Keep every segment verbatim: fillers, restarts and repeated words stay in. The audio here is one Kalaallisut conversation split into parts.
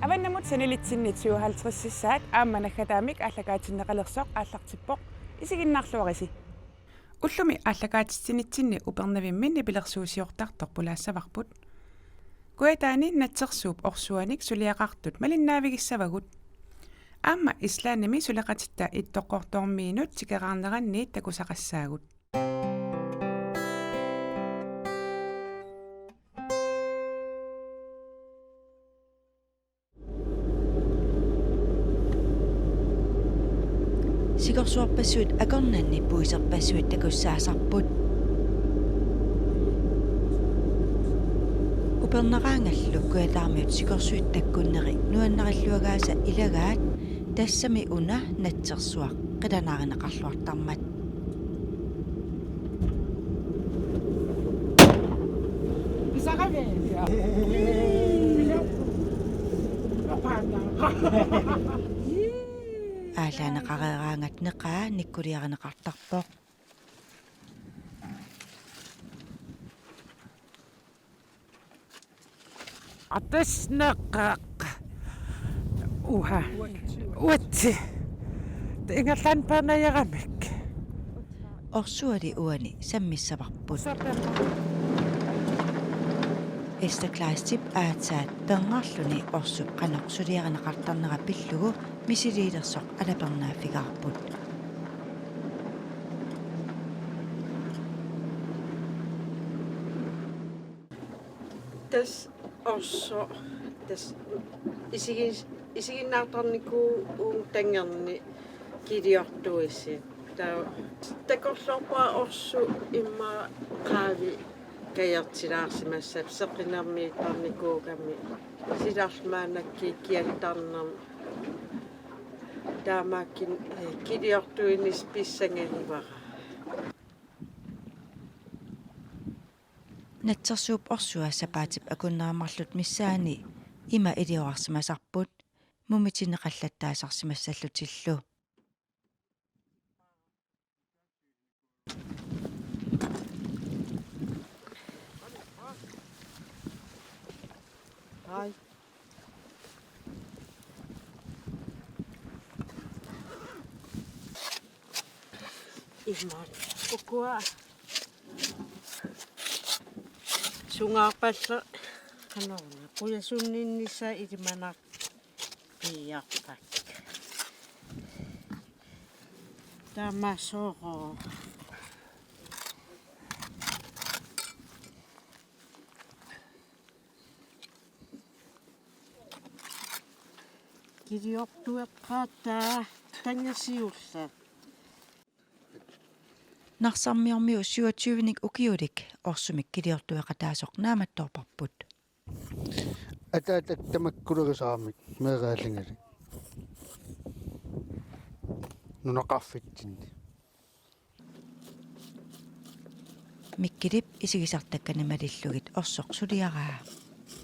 Avannamut sanilitsinnit syvoghalvtredsissaat aamma naggataamik aallakaatinneqalersoq aallartippoq. Isiginnaarluarisi. Ullumi aallakaatitsinitsinni Upernavimmi nipilersuusiortartoq pulaassavarput. Kujataani natsersuup orsuanik suliaqartut malinnaavigissavagut. Aamma Islandimi suleqatitta Ittoqqortoormiinut tikeraarneranni takusaqassaagut. Sikorsuarpassuit akornanni puiserpassuit takussaasarput. Upernaraangallu Kujataarmiut sikorsuit takkunneri nuannarilluagaasa ilagaat, tassami una natsersuaq qilanaarineqarluartarmat. Aallaaneqareeraangat neqaa nikkuliarineqartarpoq. Atasnaqaq. Uha. Uatsi. Ingerlan panajaramik. Orsuali uani sammissavarput. Esther Kleistip aatsaat pernarluni orsup qanoq suliarineqartarnera pillugu misiliilersoq alapernaaffigaarput. Tassa orsoq, tassa isigin-, isiginnaartarnikuuvugut tangerni kiliortuisi. Taava takorloorpara orsoq immaqa qaavi kajartilaarsimassappat seqinermiittarnikuugami, silarlu maannakkut kialtarnermi. Taamaakkini, eh, kiliortuinissaq pissangalivara. Natsersuup orsua sapaatip akunneri marluk missaanni ima iliorarsimasarput mumitinneqallattaasarsimassallutillu. Hej. Imaat. Ukua. Sungaarpalleq. Qanoruna. Qujasunninnissaa ilimanarpiarpakka. Tamasooq. Kiliortueqqaartaa tangasiulla. Narsarmiormiut syvogtyvenik ukiulik orsumik kiliortueqataasoq naammattoorparput. Ataatat tamakkulerisaaramik meeraalingalik nunaqarfitsinni. Mikkelip isigisartakkani malillugit orsoq suliaraa.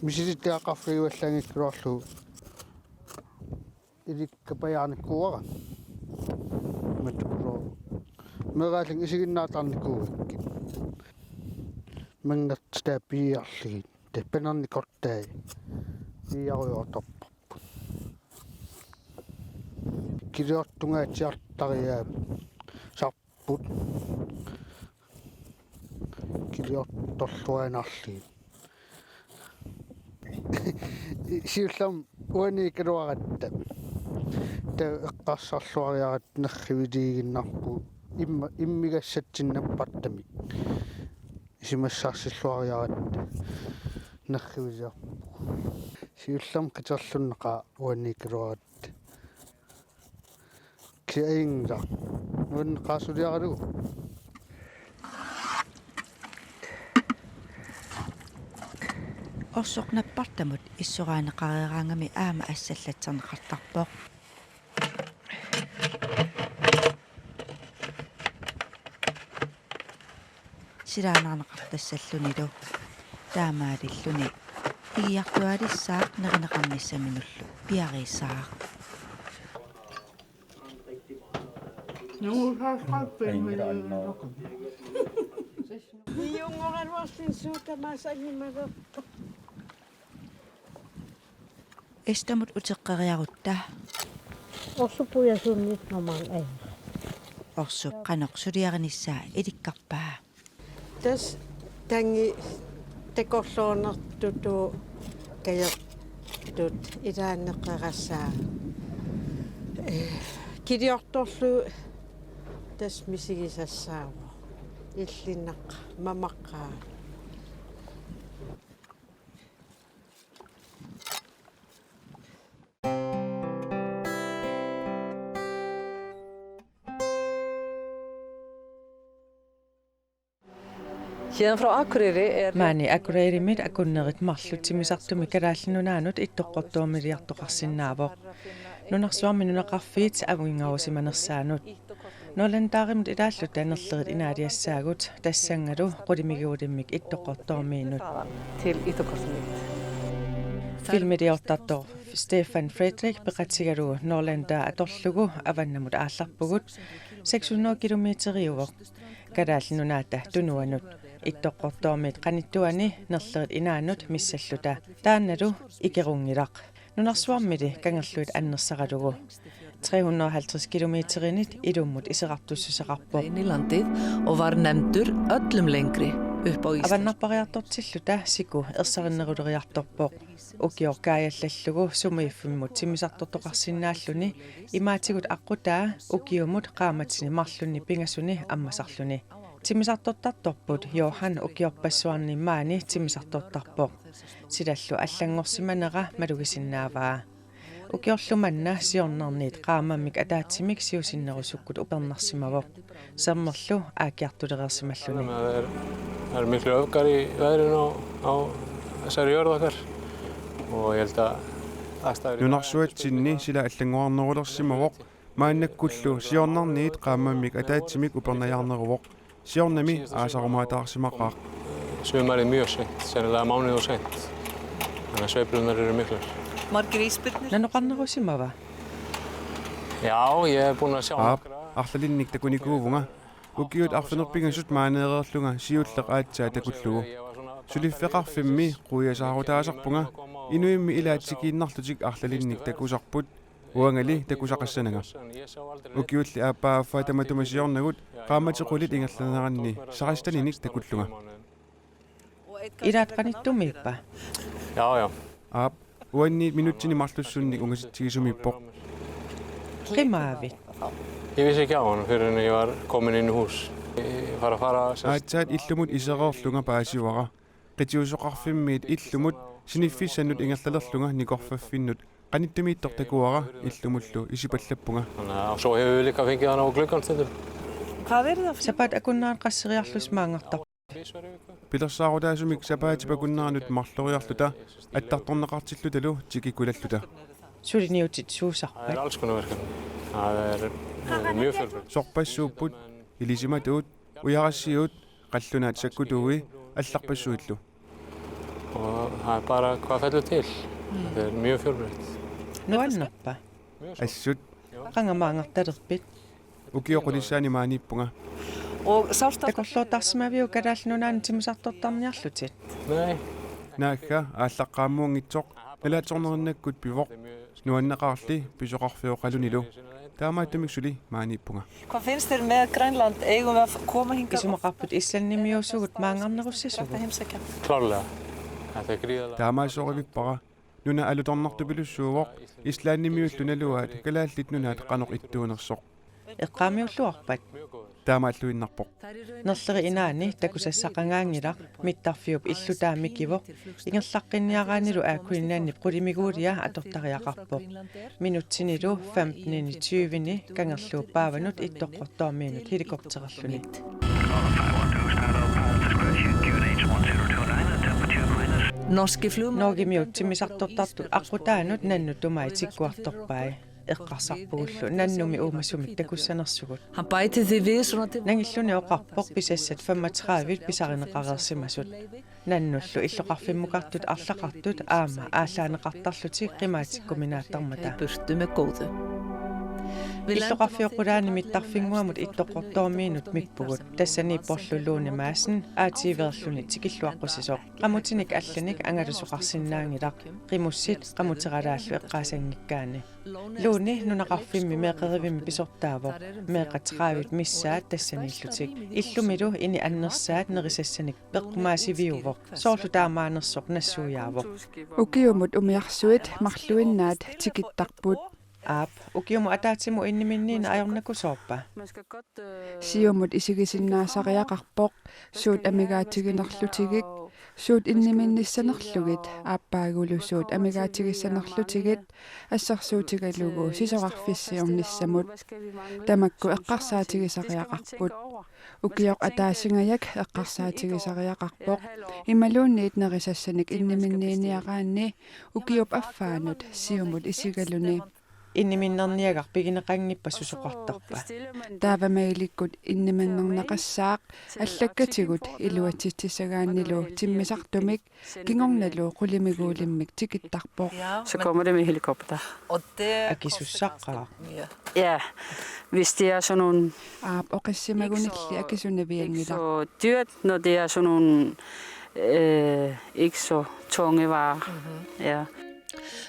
Misilittagaqarfigivallaanngikkaluarlugu ilikkapajaarnikuuara. Matukuloo. Meeraalingit isiginnaartarnikuugakkit. Manngertitaa piiarlugit. Teppanarnikortai. Piiarujoortorparput. Kiliortungaatsiartariaat. Sarput. Kiliortorluinnarlugit. Siullermik uaniikkaluaratta. Taava eqqarsarluariaratta nerriviliiginnarpugut imma-, immigassatsinnappartamik. Isumassarsilluariaratta nerriviliarpugut. Siullermik qiterlunnaqaaq uaniikkaluaratta. Kiainga. Nuanneqaasuliaralugu. Orsoq nappartamut issoraaneqareeraangami aamma assallatserneqartarpoq. Silaannarneqartassallunilu. Taamaalilluni igiartualissaaq nerineqarnissaminullu piariissaaq. Nungusaasqarpimmi. Iungoraluarlin suut tamaasa angimalerpoq. Estamut uteqqeriarutta. Orsup pujasuunniit normaal aja. Orsup qanoq suliarinissaa ilikkarpaa. Tassa tanngi takorloornertutut kajertut ilaanneqerassaa. Eh, kiliortorlu tassa misigisassaavoq. Illinnaqqaa, mamaqqaa. Héðan frá Akureyri er Maani Akureyrimit akunnerit marluk timmisartumik Kalaallit Nunaannut Ittoqqortoormiliartoqarsinnaavoq. Nunarsuarmi nunaqarfiit avinngarusimanersaannut. Norlandarimut ilaalluta nerlerit inaaliassaagut tassanngalu qulimiguulimmik Ittoqqortoormiinut. Til Ittoqqortoormiit. Filmiliortartoq Stefan Fredrik peqatigalugu Norlanda atorlugu avannamut aallarpugut, seks hundrede kilometeriuvoq. Kalaallit Nunaata tunuanut Ittoqqortoormiit qanittuani nerlerit inaannut missalluta. Taannalu ikerunngilaq. Nunarsuarmili kangerluit annersaralugu. Tre hundrede og halvtreds kilometerinit ilummut iserartussuseqarpoq. Inn í landið og var nefndur öllum lengri upp á Ísland. Avannarpariartortilluta siku ersarinneruleriartorpoq. Ukioq kaajallallugu sumiiffimmut timmisartortoqarsinnaalluni imaatigut aqqutaa ukiumut qaammatini marlunni pingasuni ammasarluni. Timmisartortartorput Johan ukiorpassuarni maani timmisartortarpoq. Silallu allanngorsimanera malugisinnaavaa. Ukiorlu manna siornarniit qaammammik ataatsimik siusinnerusukkut upernarsimavoq. Sermerlu aakkiartulereersimalluni. Maður er, er miklu öfgar í veðrinu á, á þessari jörð okkar og ég held að aðstæður í dag Nunarsuatsinni sila allanngorarnerulersimavoq, maannakkullu siornarniit qaammammik ataatsimik upernajaarneruvoq. Siornami aasarumaataarsimaqaaq. Sumarið mjög seint, sennilega mánuð of seint. Þannig að sveiflurnar eru miklar. Margir ísbirnir? Nanoqarnerusimava? Já, ég er búinn að sjá Aap, nokkra. Arlalinnik takunikuuvunga. Ukiut arfineq-pingasut maaneereerlunga siulleq aatsaat takullugu. Suliffeqarfimmi quiasaarutaasarpunga, inuimmi ilaat tikiinnarlutik arlalinnik takusarput. Uangali takusaqassananga. Ukiulli aappaa affaa tamatuma siornagut qaammatit qulit ingerlaneranni seksteninik takullunga. Ilaat qanittumiippa? Já, já. Aap, uanniit minutsini marlussunnik ungasitsigisumiippoq. Qimaavit? Ég vissi ekki af honum fyrr en ég var kominn inn í hús. Fara, fara, sem sagt. Aatsaat illumut isereerlunga paasivara. Qitiusoqarfimmiit illumut siniffissannut ingerlalerlunga nikorfaffinnut. Qanittumiittoq takuara illumullu isipallappunga. Nei, og svo hefur við líka fengið hann á gluggastundum. Sapaat akunnerani qasseriarlusi maanngartarpit? Pilersaarutaasumik sapaatip akunneranut marloriarluta attartorneqartillutalu tikikkulalluta. Suliniutit suusarpat? Alls konar verkefni. Sorpassuupput, ilisimatuut, ujarassiuut, qallunaat sakkutuui, allarpassuillu. Og bara, bara, fellur til. Þetta er mjög fjölbreytt. Nuannerpa? Assut. Qanga maanngartalerpit? Ukioq qulissaani maaniippunga. Takorloortarsimaviuk Kalaallit Nunaanni timmisartortarniarlutit? Nei. Naagga, aallaqqaammuunngitsoq, nalaatsornerinnakkut pivoq. Nuanneqaarli pisoqarfiup oqalunilu. Taamaattumik suli maaniippunga. Isumaqarpit Islandimiuusugut maanngarnerussasugut? Klárlega. Taamaassoqivippara. Nuna alutornartupilussuuvoq, Islandimiullu naluaat Kalaallit Nunaat qanoq ittuunersoq. Eqqaamiulluarpat? Taamaalluinnarpoq. Nerleri inaanni takusassaqangaanngilaq, mittarfiup illutaa mikivoq, ingerlaqqinniaraannilu Air Greenlandip qulimiguulia atortariaqarpoq. Minutsinilu femtenini tyveni kangerluup paavanut Ittoqqortoormiinut helikoptererluni. Norgimiut timmisartortartut aqqutaanut nannut tumai tikkuartorpai. Eqqarsarpugullu nannumi uumasumik takussanersugut. Nangilluni oqarpoq pisassat femogtredive pisarineqareersimasut. Nannullu illoqarfimmukartut arlaqartut aamma aallaaneqartarlutik qimaatikkuminaattarmata. Í burtu með góðu. Illoqarfiup qulaani mittarfinnguamut Ittoqqortoormiinut mippugut. Tassaniipporlu Lone Madsen, A T V-erluni tikilluaqqusisoq. Qamutinik allanik angalusoqarsinnaanngilaq. Qimussit qamuteralaallu eqqaasanngikkaanni. Lone nunaqarfimmi meeqqerivimmi pisortaavoq. Meeqqat tredive missaat tassaniillutik. Illumilu ini annersaat nerisassanik peqqumaasiviuvoq. Soorlu taamaanersoq nassuiaavoq. Ukiumut umiarsuit marluinnaat tikittarput. Aap, ukiumut ataatsimut inniminniineq ajornakusoorpa? Siumut isigisinnaasariaqarpoq, suut amigaatiginerlutigik, suut inniminnissanerlugit, aappaagulu suut amigaatigissaanerlutigit, assersuutigalugu sisorarfissiornissamut. Tamakku eqqarsaatigisariaqarput. Ukioq ataasingajak eqqarsaatigisariaqarpoq. Imaluunniit nerisassanik inniminniiniaraanni ukiup affaanut siumut isigaluni. Inniminnerniagaq pigineqanngippa susoqartarpa? Taava mailikkut inniminnerneqassaaq allakkatigut iluatsitsissagaannilu timmisartumik kingornalu qulimiguulimmik tikittarpoq. Så kommer det med helikopter. Akisussaqqaaq. Ja, hvis det er sådan nogle Aap, oqissimagunilli akisunavianngilaq. Så dyrt, når det er sådan nogle øh, ikke så tunge varer. Ja.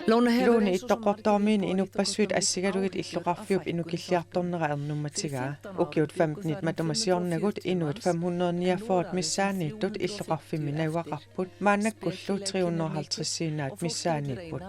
Lone Ittoqqortoormiini inuppassuit assigalugit illoqarfiup inukilliartornera ernummatigaa. Ukiut femtenit matuma siornagut inuit fem hundrede niogfyrre missaanniittut illoqarfimmi najugaqarput. Maannakkullu tre hundrede og halvtreds-iinnaat missaanniipput.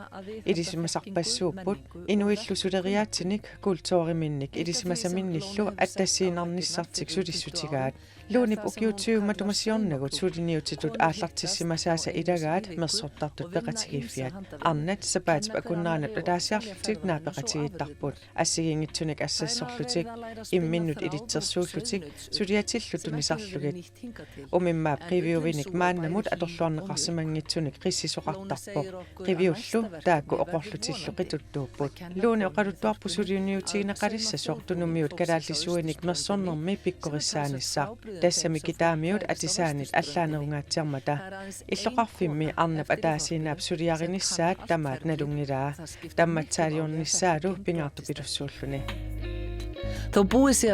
Ilisimasarpassuupput, inuillu suleriaatsinik, kulturiminnik ilisimasaminnillu attassiinnarnissartik sulissutigaat. Lonep ukiut tyve matuma siornagut suliniutitut aallartissimasaasa ilagaat mersortartut peqatigiiffiat. Arnat sapaatip akunneranut ataasiarlutik naapeqatigiittarput. Assigiinngitsunik assassorlutik, imminnut ilitsersuullutik, suliatillu tunisarlugit. Umimmaap qiviuvinik maannamut atorluarneqarsimanngitsunik qissisoqartarpoq. Qiviullu taakku oqorlutillu qituttuupput. Lone oqaluttuarpoq suliniutigineqalissasoq tunumiut kalaallisuinik mersornermi pikkorissaanissaq. Tassami kitaamiut atisaanit allaanerungaatsiarmata. Illoqarfimmi arnap ataasiinnaap suliarinissaat tamaat nalunngilaa. Tammatsaaliornissaalu pingaartupilussuulluni.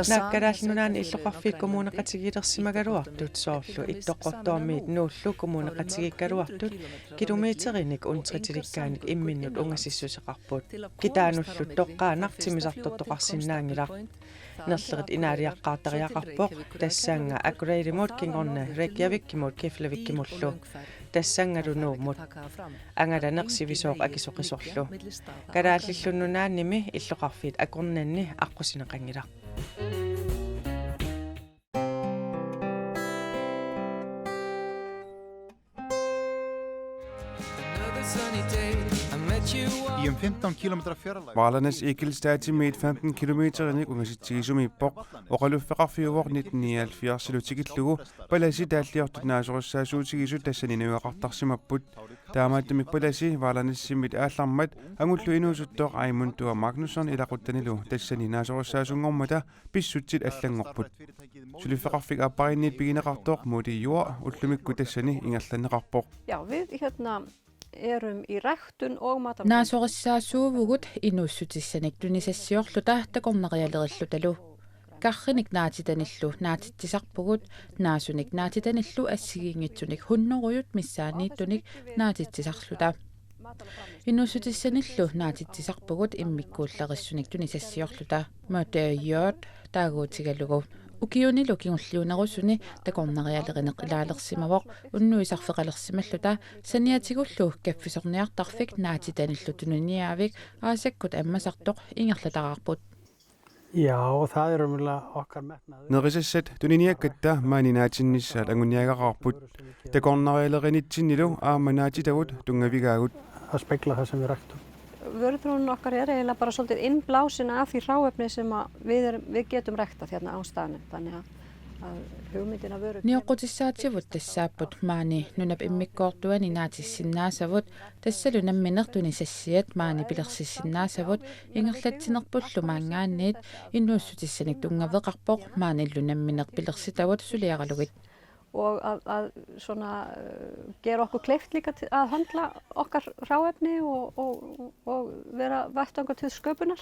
Naak Kalaallit Nunaanni illoqarfiit kommuneqatigiilersimagaluartut, soorlu Ittoqqortoormiit Nuullu kommuneqatigiikkaluartut, kilometerinik untritilikkaannik imminnut ungasissuseqarput. Kitaanullu toqqaannaq timmisartortoqarsinnaanngilaq. Nerlerit inaaliaqqaartariaqarpoq, tassannga Akureyrimut kingorna Reykjavikimut Keflavikimullu. Tassanngalu Nuummut. Angalaneq sivisooq akisoqisorlu. Kalaallillu Nunaannimi illoqarfiit akornanni aqqusineqanngilaq. I en femten kilometer fjarlæg. Varlanas Ekelstadimiit femten kilometerinik ungasitsigisumiippoq, oqaluffeqarfiuvoq nitten nioghalvfjerdsilu tikillugu, palasi taalliortut naasorissaasuutigisut tassani najugaqartarsimapput. Taamaattumik palasi Varlanasimmit aallarmat angullu inuusuttoq Aimundua Magnusson ilaquttanilu tassani naasorissaasunngormata pissutsit allanngorput. Suliffeqarfik aappariinniit pigineqartoq Modig Jord ullumikkut tassani ingerlanneqarpoq. Já, við, hérna, erum í ræktun og matvælaframleiðslu. Naasorissaasuuvugut inuussutissanik tunisassiorluta takornarialerilluta. Karrinik naatitanillu naatitsisarpugut, naasunik naatitanillu assigiinngitsunik hunnorujut missaanniittunik naatitsisarluta. Inuussutissanillu naatitsisarpugut immikkuullarissunik tunisassiorluta, Modig Jord taaguutigalugu. Ukiunilu kingulliunerusuni takornarialerineq ilaalersimavoq unnuisarfeqalersimalluta saniatigullu kaffisorniartarfik naatitanillu tuniniaavik aasakkut ammasartoq ingerlataraarput. Já, og það er raunverulega okkar metnaður. Nerisassat tuniniakkatta maani naatinnissaat anguniagaqarput. Takornarialerinitsinnilu aamma naatitagut tunngavigaagut. Spegla það sem við ræktum. Vöruthönnun okkar er eiginlega bara svolítið innblásin af því hráefni sem við, erum, við getum ræktað á staðnum. Niuqqutissaativut tassaapput maani nunap immikkoortuani naatissinnaasavut, tassalu nammineq tunisassiat maani pilersissinnaasavut ingerlatsinerpullu maanngaanniit inuussutissanik tunngaveqarpoq maanillu nammineq pilersitavut suliaralugit. Og, og, og gera okkur kleift líka til, til höndla okkar hráefni og, og, og vera vettvangur til sköpunar.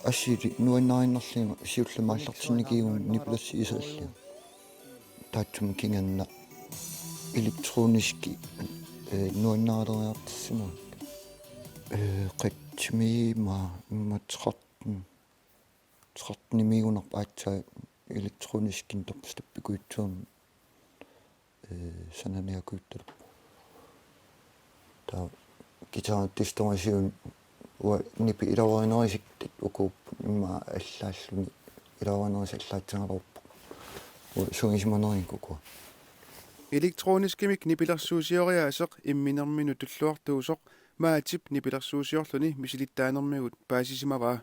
Assili nuannarinnarlunga siullermik aallartinnikkut nipilersuisoq alliartoq. Taassuma kingorna elektroniski, eh, nuannaraleriartorsimavara. Eh, qatsimik immaqa tretten, tretten-imiigunarpoq aatsaat elektroniskin dubstepikujuttuarmik, eh, sananiakujuttalerpoq. Taava guitarertussat tungaasigut uanga nipit iluarinerusutut ukuupput immaqa allaalluni iluarinerusut allaassagaluarpoq. Uanga sugisimanerunikku ukua. Elektroniskimik nipilersuusioriaaseq imminerminut tulluartuusoq Maatip nipilersuusiorluni misilittaanermigut paasisimavaa.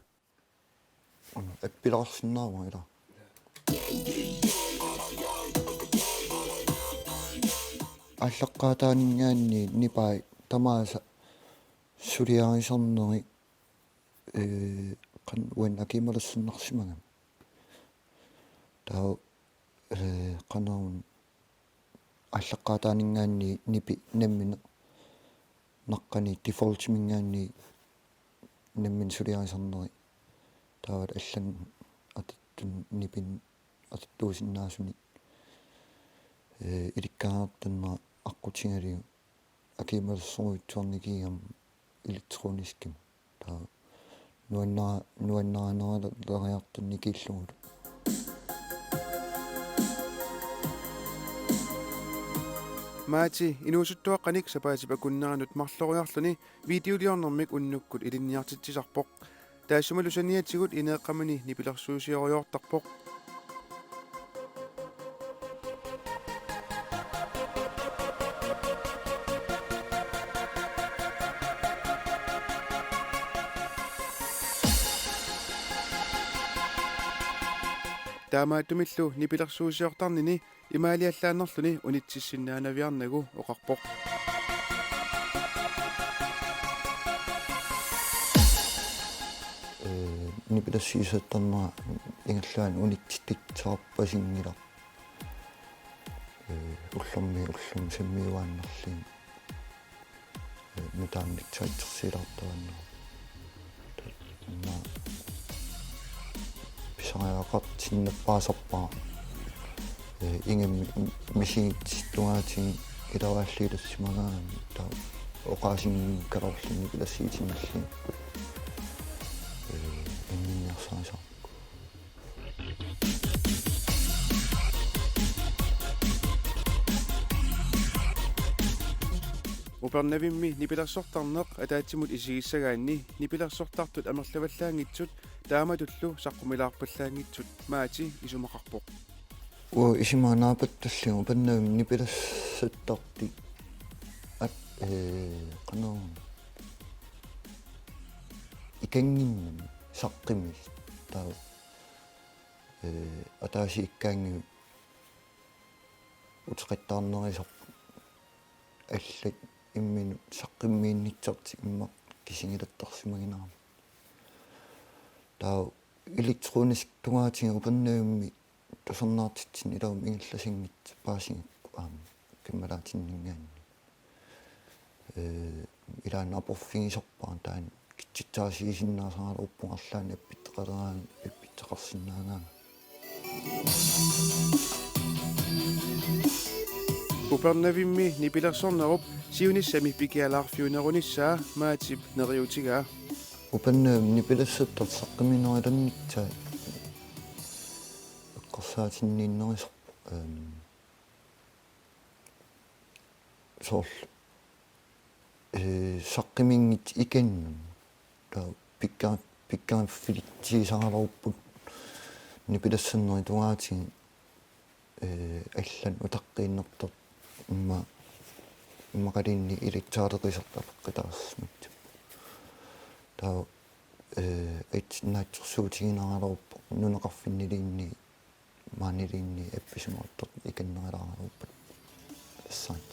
Appilaarsinnaavara ila. Aallaqqaataaninngaanniit nipai tamaasa suliarisarneri, eh, qan-, uannut akiumalersinnarsimagami. Taava, eh, qanoruna aallaqqaataaninngaanniit nipi nammineq naqqani defaultiminngaanniit nammineq suliarisarneri. Taava allanut atortunik nipinut atortuusinnaasunik, eh, ilikkagaqartarnera aqqutigalugu akiumalersorujussuarnikuugami elektroniskimik. Taava nuanna-, nuannarineraleriartornikuullugulu. Maati inuusuttuaqqanik sapaatip akunneranut marloriarluni videoliornermik unnukkut ilinniartitsisarpoq. Taassumalu saniatigut ineeqqamini nipilersuusioriartorpoq. Taamaattumillu nipilersuusiortarnini imaaliallaannarluni unitsissinnaanaviarnagu oqarpoq. Eh, nipilersuisoqartarnera ingerlaannaq unitsittarpasinngilaq. Eh, ullormiit ullormut sammiuaannarluni. Eh, nutaamik tsaitsersiilaartuaannarpoq. Taanna pisariaqartinnerpaasarpara. Eh, ingammik misigittungaatigut iluaalliulersimagaanni taava oqaasinngikkaloorluni nipilersuutinnarluni. Eh, anninniarsarisarpoq. Upernavimmi nipilersortarneq ataatsimut isigissagaanni nipilersortartut amerlavallaanngitsut taamatullu saqqumilaarpallaanngitsut Maati isumaqarpoq. Uanga isumaga naapattallugu Upernavimmi nipilersortartut at-, eh, qanoruna ikannginnami saqqummiisut taava, eh, ataasiakkaanni uteqattaarnerusarput allat imminut saqqummiinnissartik immaqa kisigilattarsimaginarami. Taava elektronisk tungaatigut Upernavimmi tusarnaartitsineq ilumut ingerlasanngitsoq paasigakku aamma kammalaatinninngaanniit. Eh, ilaanni aporfigisarpara taanna kitsitsaasiisinnaasaraluarpunga arlaannik appitseqaleraangat appitseqarsinnaagaangat. Upernavimmi nipilersornerup siunissami pikialaarfiunerunissaa Maatip neriuutigaa. Upernavimmi nipilersortartut saqqummiinerulernissaat eqqarsaatinniinnerusarpoq, ehm, soorlu, eh, saqqummiinngitsut ikanngimmat. Taava pikka-, pikkoriffilitsigisaraluarput nipilersornerup tungaatigut, eh, allanut utaqqiinnartartut imma-, immaqaluunniit ilitsaaleqisartut apeqqutaassammata. Taava, eh, aitsinnaatsorsuutiginaraluarpoq nunaqarfinniluunniit maaniluunniit appisimaartartut ikannerulaaraluarput. Assaat.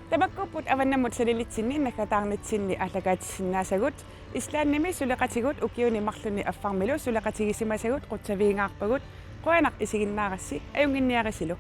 Tamakkuupput avannamut salilitsinni naggataarnitsinni aallakaatissinnaasagut. Islandimi suleqatigut ukiuni marlunni affarmilu suleqatigisimasagut qutsavigingaarpagut. Qujanaq isiginnaarassi, ajunnginniarisilu.